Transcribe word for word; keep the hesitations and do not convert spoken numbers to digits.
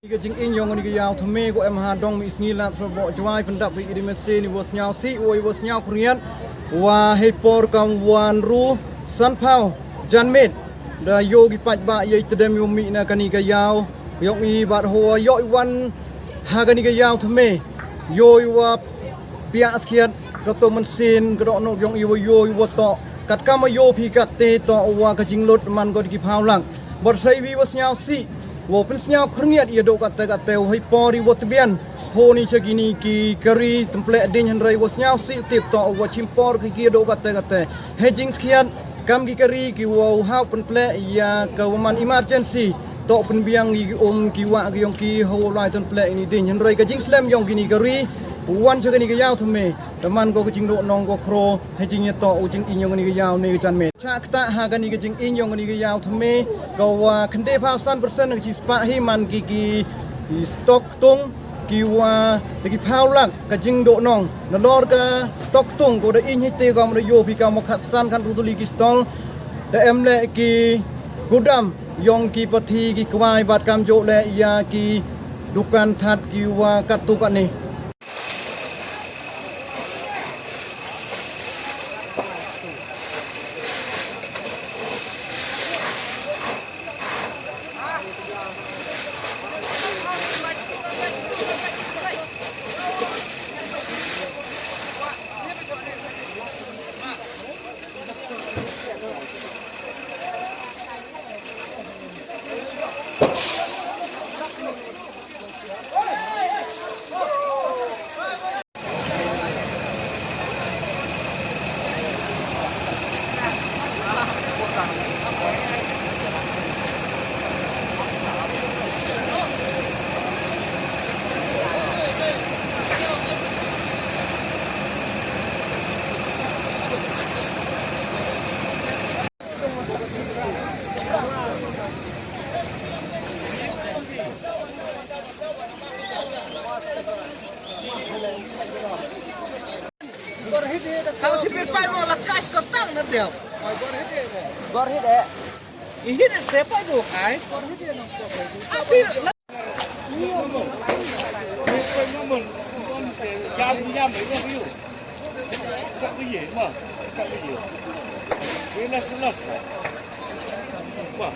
Ka jingin yong ni ka yaw thymme ko em ha dong mi sngi lat ro bo jwai pyndap i di mese ni wa sniaw si wa i wa sniaw khriat wa hei por kam wan ru san phaw jan met da yo ki pach ba yei tedem yo mi na kani ka yaw yong i bat ho yo i wan ha kani ka yaw thymme yo i wa pia skiat ka to man sin ka dok nok yong i wa yo i wa to kat kama yo phi kat te to wa ka jinglut man ko di ki phaw lang. Bad sai wi wa sniaw si wa pynsniaw khyrngiat ya do kate kate wa hei por i wa tbian ho ni cha kini ki kari temple din hynrei wa sniaw si tip to wa chim por ki ki do kate kate. Hei jing skiat kam ki kari ki wa hau pynple ya ka wa man emergency to pynbiang ki um ki wa ki yong ki ho lai temple ini din hynrei ka jing slem yong kini kari wan cha kini ka yaw thymme. Teman ko ka jingdok nong ko khro hei jing ya to u jingin yong ni ka yaw ni ka jan met. Cha kata ha kani ka jingin yong ni ka yaw thymme ka wa khynde phaw san persen ka chi spah hi man ki ki stok tung ki wa da ki phaw lak ka jingdok nong na lor ka stok tung ko da in hi te ka mo da yo phi ka mo khat san kan ru tuli ki stol da em le ki gudam yong ki pathi ki kwai bat kam jo le ya ki dukan that ki wa kat tu kat ni. Kau sipir pai mo lakas kau tang na dia. Gor hit eh. Ihit eh sepa tu kai. Api la. Yam yam eh you. Tak boleh mah. Tak boleh. Bila selas. Wah.